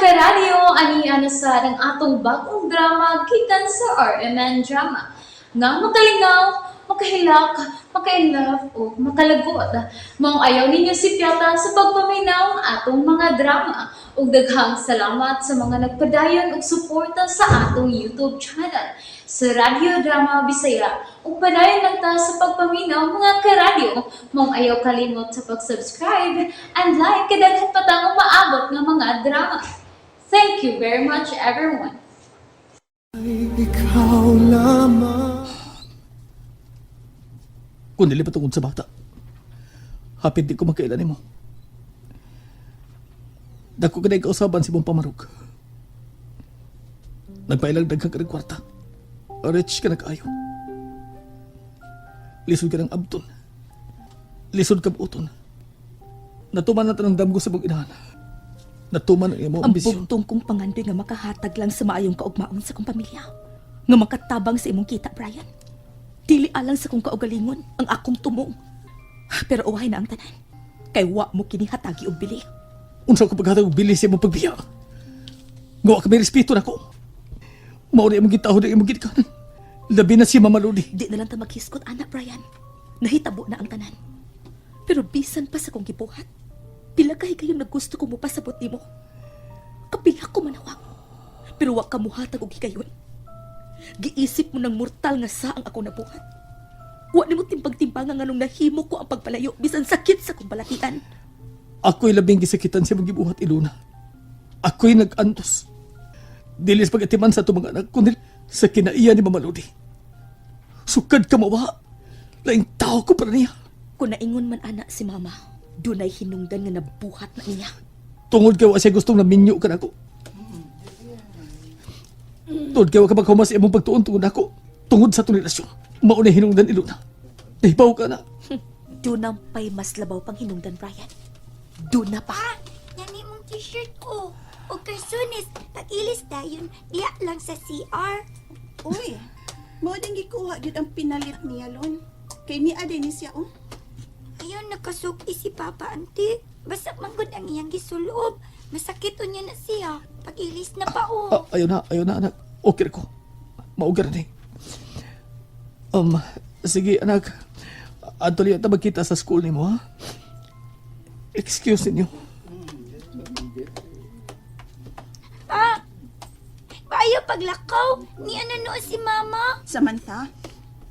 Karadyo, ani na sa ang atong bagong drama gikan sa RMN Drama. Nga makalingaw, makahilak, maka-inlove o makalagot. Maong ayaw ninyo sipyata sa pagpaminaw ang atong mga drama. Ug daghang salamat sa mga nagpadayon og suporta sa atong YouTube channel sa Radyo Drama Bisaya. Ug padayon lang ta sa pagpaminaw, mga karadyo. Maong ayaw kalimot sa pag-subscribe and like kay daghan pa tang umaabot nga mga drama. Thank you very much, everyone. Ikaw lamang. Kung dili pa tungod sa bata, hapit di ko makailan nimo. Dako ka na kausaban si mong pamarog. Nagpailag daghang ka ng kwarta. Rich ka na kaayo. Lisod ka ng abton. Lisod ka buoton. Natuman na tanang damgo sa mong inahan. Natuman ang imong Ang ambisyon. bugtong kong pangandoy nga makahatag lang sa maayong kaugmaon sa kong pamilya. Nga makatabang sa imong kita, Brian. Dili alang sa kong kaugalingon ang akong tumong. Pero uwahay na ang tanan. Kay wa mo kini hatagi og bili. Unsa ko paghatag og bili sa imong pagbiya. Ngawa ka may respeto nako. Mao na imong gitahod ang imong gitkanan. Labi na si Mama Lodi. Di na lang ta maghiskot, anak, Brian. Nahitabo na ang tanan. Pero bisan pa sa kong gibuhat, pila kay kayo naggusto ko mopasabot nimo. Kapila ko manawag. Pero wa ka muhatag og higayon. Giisip mo ng mortal nga sa ang ako nabuhat. Wa nimo timbang-timbangan nganong nahimo ko ang pagpalayo bisan sakit sa kong balatian. Ako'y labing gisakitan sa imong gibuhat, Iluna. Ako'y nag-antos. Dili sa pag-atiman sa atong mga anak, kundi sa kinaiya ni Mama Lodi. Sukad ka mawa. Laing tao ko para niya. Kung naingon man ana si mama, dunay hinungdan nga nabuhat na niya. Tungod kay wa siya gustong naminyo ka nako. Tungod kay wa ka maghumas sa imong pagtuon tungod nako. Tungod sa atong relasyon. Mao na hinungdan, Iluna. Nahibaw ka na. Dunang pa'y mas labaw pang hinungdan, Brian. Duna pa. Nani mong t-shirt ko. O karsunis, pag-ilis dayon, diya lang sa CR. Uy, mao ding gikuha gyud ang pinalit niya lon. Kay niya din ni siya oh. Ayun, nakasuki si Papa, ante. Basta manggod ang iyang gisulob. Masakit niya na siya. Pag-ilis na pa, oh. Ah, ayaw na, anak. Okay ra ko. Maugar na eh. Sige, anak. Adto liya ta magkita sa school nimo, ha? Excuse ninyo. Pa, paayo paglakaw. Niya na noon si Mama. Samantha,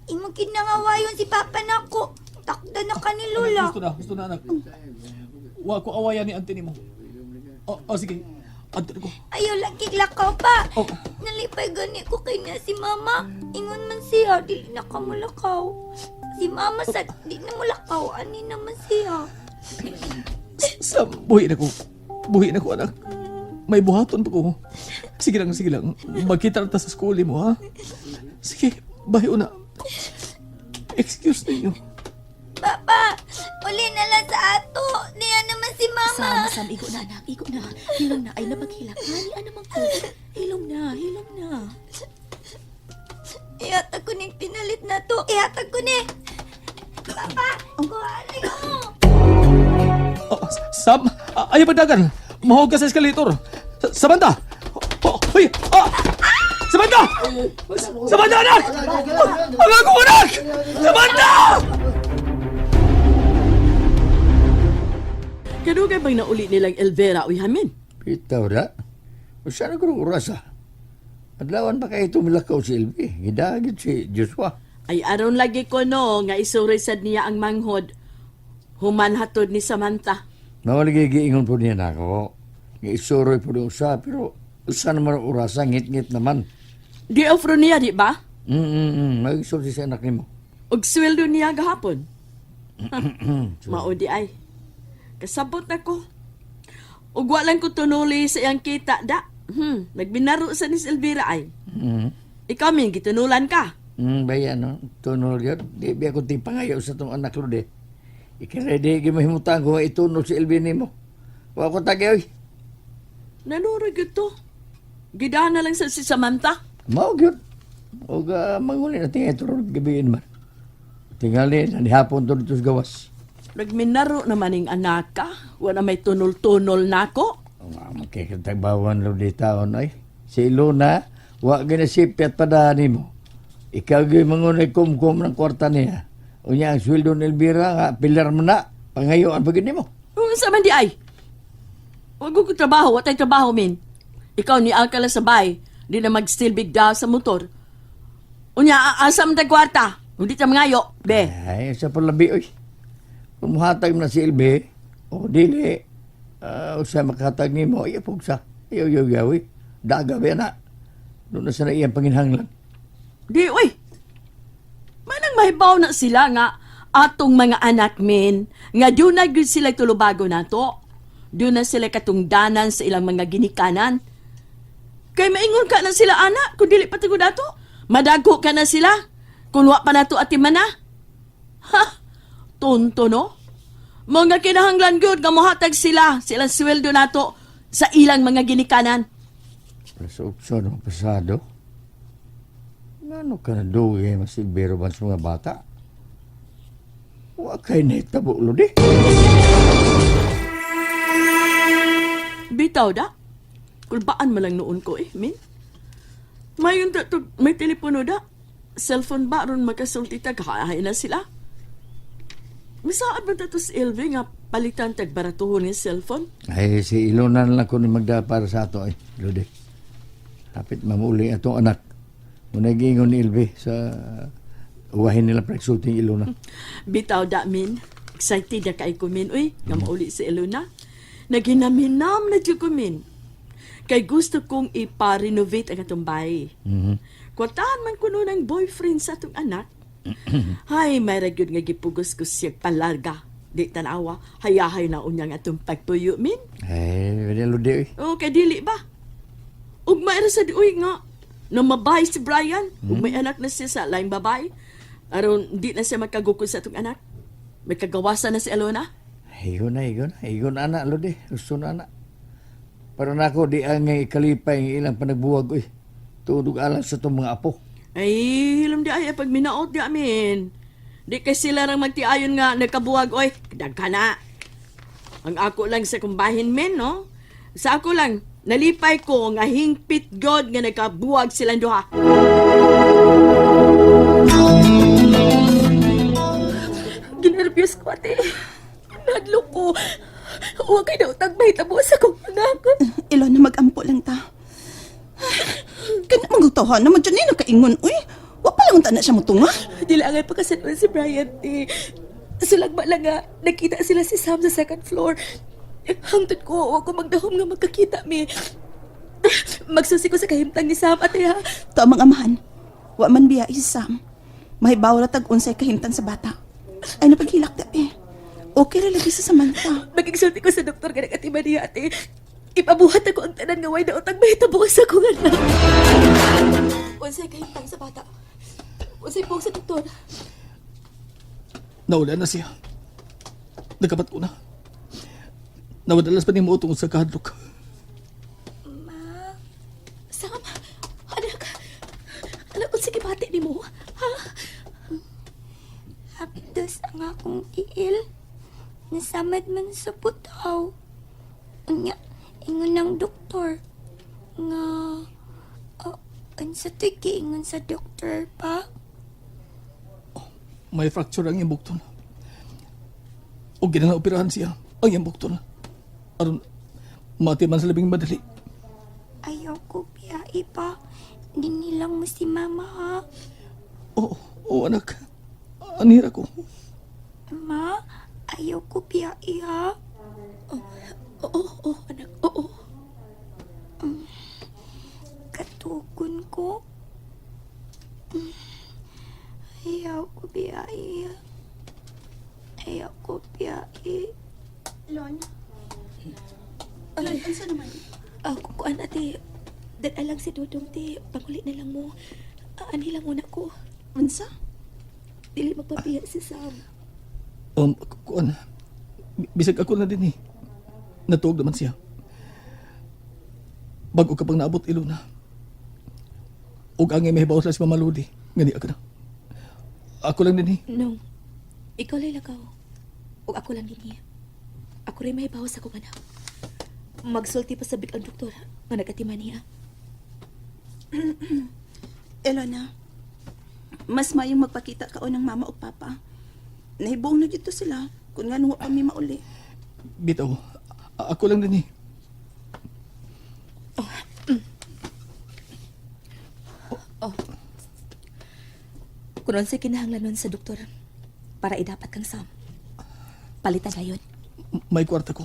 Imong kinangawayon si Papa nako. Takda na ka ni Lola. Gusto na, anak. Wa ko awayan ni auntie nimo. Oh, oh, sige. Adto na ko. Ayaw lang kiglakaw pa. Oh. Nalipay gani ko kay niya si Mama. Ingon man siya, dili na ka mulakaw. Si Mama sa di na mulakaw, ani naman siya. Sam, buhi na ko. Buhi na ko, anak. May buhaton pa ko. Sige lang, sige lang. Magkita na ta sa school mo, ha? Sige, bayo na. Excuse ninyo. Papa, uli na lang sa ato. Niya naman si Mama. Sam, Sam, igo na, anak. Igo na. Hilom na. Ay, napaghilak. Hani, ano man ko. Hilom na, hilom na. Ihatag ko ning pinalit na to. Ihatag ko ni. Papa, kuha na mo. Oh, Sam, ayaw pa dagan. Mahog ka sa escalator. Samantha! Oh, hoy! Ah! Samantha! Samantha, anak! Ang akong anak! Samantha! Kadugay bang nauli nilang Elvera uy hamin? Bitaw na. Usa na kurong oras ah. Adlawan pa kayo tumilakaw si LB. Gidagit si Joshua. Ay aron lagi ko no nga isuroy sad niya ang manghod. Human hatod ni Samantha. Mawaligay giingon po niya na ako. Nga isuroy po niya usa, pero usa naman ang orasa, ngit-ngit naman. Di ofro niya di ba? Mag-isulti sa anak nimo. Og sweldo niya gahapon. Mao di ay. Kasabot na ko. Ug wa lang ko tunuli sa iyang kita da. Nagbinaro sa ni si Elvira ay. Ikaw min gitunulan ka. Bayan no. Tunol yun. Di ba ako tipangayo sa tong anak lo di. Ikiredy, gimahimutan ko nga itunol si LB nimo. Wa ko tagay. Oy. Nanura gyud to. Gidana lang sa si Samantha. Mao gyud. Og manguli na tingay turod gabiin man. Tingali na nihapon to dito sa gawas. Nagminaro naman ning anaka. Wa na may tunol-tunol nako. Makikitagbawan lo di taon ay. Si Ilona, wa ginasipyat pa dani mo. Ikaw gyud mangunay kumkum ng kwarta niya. Unya ang sweldo ni Elvira nga pilar mo na, pangayoan pa gyud nimo. Unsa man di ay? Wag ko trabaho, wa tay trabaho min. Ikaw ni Alcala sa bay, di na magsilbig daw sa motor. Unya, asa man tay kwarta? Hindi ta mangayo, be. Ay, sa palabi oy. Kung muhatag mo na si Elbe, o dili, usa makahatag nimo, iya pugsa. Iyo iyo gawi. Daga ba na. Doon na sa na iyang panginhanglan. Di, uy. Manang mahibaw na sila nga atong mga anak min, nga doon na gyud sila tulubago nato. Doon na sila katungdanan sa ilang mga ginikanan. Kay maingon ka na sila anak kung dili pa tagod ato. Madago ka na sila kung wa pa nato atiman na. Ha? Tonto no? Mga kinahanglan gyud nga mohatag sila silang sweldo nato sa ilang mga ginikanan. Sa utso ng pasado. Ngano ka na dugi mas Elvira ba sa mga bata? Wa kay nahitabo lodi. Bitaw da. Kulbaan man lang noon ko eh, min. Mayon ta to, may telepono da. Cellphone ba ron makasulti tag hahay na sila. Misaad man ta to si LV nga palitan tag baratuhon ni cellphone. Ay, si Ilona na lang ko ni magda para sa ato ay, Lodi. Hapit mamuli atong anak. Muna giingon ni Elvi sa uwahin nila pagsulting Ilona. Bitaw da min. Excited na kay ko min uy, nga mauli si Elona. Naghinam-hinam na jud ko min. Kay gusto kong ipa-renovate ang atong bahay. Kwartahan man kuno ng boyfriend sa atong anak. Hay, may ragyod nga gipugos ko siya palarga. Di tanawa, hayahay na unyang atong pagpuyo, min. Ay, wala Lodi oy. O, kay dili ba? Ug mayra sa di uy nga, namabay si Brian. Ug may anak na siya sa laing babae. Aron, di na siya magkagukod sa atong anak. May kagawasan na si Alona. Igon na, igon na. Igon na anak, Lodi. Gusto na anak. Para na ako, di ang ikalipay ang ilang panagbuwag, oy. Tuod og alang sa itong mga apo. Ay, hilam di ay, pag minaot di amin. Di kay sila rang magtiayon nga nagkabuwag, oy, dagka na. Ang ako lang sa kumbahin men, no? Sa ako lang, nalipay ko nga hingpit God nga nagkabuwag silang duha. Ginervyos ko, ate. Nadlo ko. Huwag kay nautang mahitabo sa kong anak. Ilona, magampo lang ta. Kana manggutahan naman dyan eh, nakaingon, uy. Wa pa lang ta na siya mutunga. Dili angay pagkasanuan si Brian, te. Sulagba lang nga, nakita sila si Sam sa second floor. Hangtod ko, huwag ko magdahom nga magkakita, mi. Magsusi ko sa kahimtang ni Sam, ate ha. To amang amahan. Wa man biya si Sam. Mahibaw ra tag unsay kahimtang sa bata. Ay napaghilak ta eh. Okay ra lagi sa Samantha. Magigsulti ko sa doktor nga nagatiman niya, ate. Ipabuhat ako ang tanan nga way na utang mahitabo sa akong anak. Unsay kahimtang sa bata? Unsay buhok sa doktor? Nawala na siya. Nagkabat ko na. Nawadalas pa ni mo tungod sa kahadlok. Ma, Sam, anak. Anak, unsay gibati nimo? Ha? hapdos ang akong tiil. Nasamad man sa putaw. Unya, ingon ng doktor nga oh, unsa to'y giingon sa doktor pa? May fracture ang iyang bukton. O ginang operahan siya ang iyang bukton. Aron mati man sa labing madali. Ayaw ko biyae pa. Dinilang mo si mama ha. Oo, oo anak. Anira ko. Ma, ayaw ko biyae ha. Oo, oo, anak, oo. Katugon ko. Ayaw ko biyae. Ayaw ko biyae. Lon. Lon, unsa naman? Ah, kuan ate, dad lang si Dodong te, panguli na lang mo. Ah, ani lang muna ko. Unsa? Dili magpapiya si Sam. Kuan. Bisag ako na din eh. Natuog naman siya. Bago ka pang naabot, Ilona. Ug ang may sa si Mama Lodi. Ngani ka na. Ako lang din eh. No. Ikaw lay lakaw. Ug ako lang dinhi. Ako rin may sa akong anak. Magsulti pa sa big ang doktor nga nagatiman niya. Elona, mas mayong magpakita ka o ng mama o papa. Nahibuong na dito sila kung nga wa pa mi mauli. Bitaw, ako lang din eh. Kung unsay kinahanglanon sa doktor para idapat kang Sam. Palitan na yun. May kwarta ko.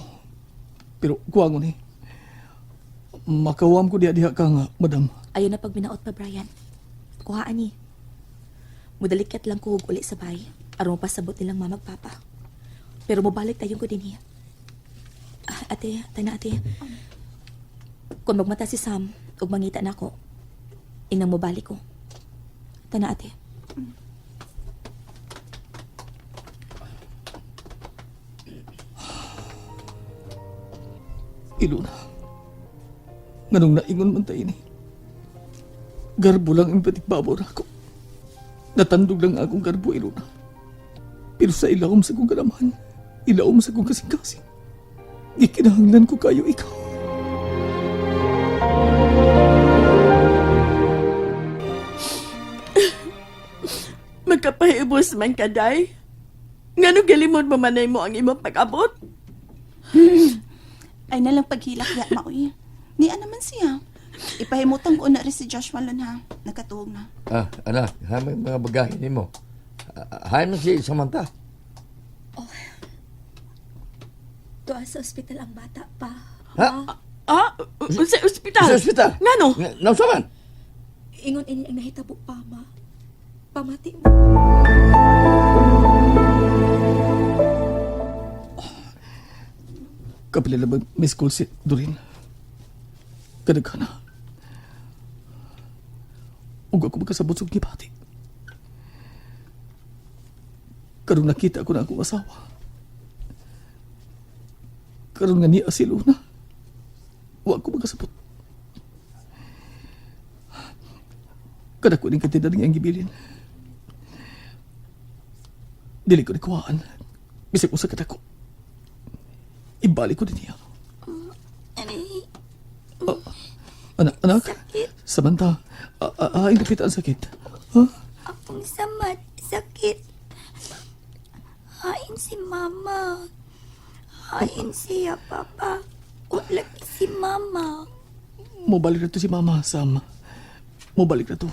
Pero kuha ko ni. Makawam ko diha diha ka nga, madam. Ayaw na pag minaot pa, Brian. Kuhaan ni. Mudalikyat lang ko og uli sa bahay. Aron pasabot nilang mama ug papa. Pero mobalik tayo ko dinhi. Ah, ate, tana ate. Kung magmata si Sam ug mangita nako, inang mobalik ko. Tana ate. Iluna. Nganong naingon man tayo ni. Garbo lang ang patigbabor ako. Natandog lang akong garbo, Iluna. Pero sa ilawom sa kong kalamahan, ilawom sa kong kasing-kasing, gikinahanglan ko kayo ikaw. Magkapahibos man ka, day. Ngano galimod mamanay mo ang imong pag-abot? Ay nalang paghilak ya maoy. Niya naman siya. Ipahimutan ko na rin si Joshua lon ha. Nakatuog na. Ah, anak, hay mga bagahe nimo. Ah, hay man si Samantha. Tuwa sa ospital ang bata pa. Ha? Ah, sa ospital? Sa ospital? Ngano? Nausa man? Ingon ini ang nahitabo pa, ma. Pamati mo. Kapila na ba miss call si Doreen? Kadaghana. Ug ako magkasabot sa gibati. Karon nakita ko na akong asawa. Karon nga niya si Luna. Wa ko magkasabot. Kada ko ning kantidad nga ang gibilin. Dili ko nikuhaan. Bisag usa ka dako. Ibalik ko din niya. Aray, Anak, anak. Sakit. Samantha, ay napita ang sakit. Ha? Akong samad, sakit. Hain si mama. Hain siya, papa. Ulag si mama. Mobalik na to si mama, Sam. Mobalik na to.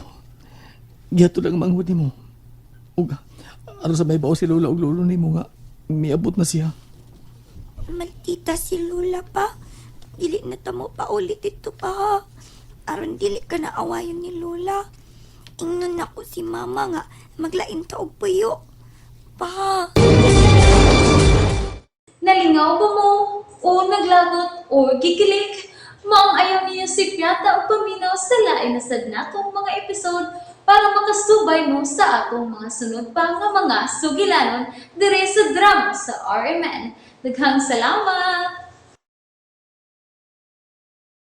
Gihato lang ang manghod nimo. Ug aron sa may bao si lola ug lolo nimo nga miabot na siya. Maldita si Lula pa. Dili na tamo pa ulit ito pa ha. Aron dili ka na awayon ni Lola. Ingnon nako si mama nga maglain ta og puyo. Pa. Nalingaw ba mo? O naglagot o gikilig? Maong ayaw niyo si Piata o paminaw sa lain na sad natong mga episode para makasubay mo sa atong mga sunod pa nga mga sugilanon dire sa drama sa RMN. Daghang salamat!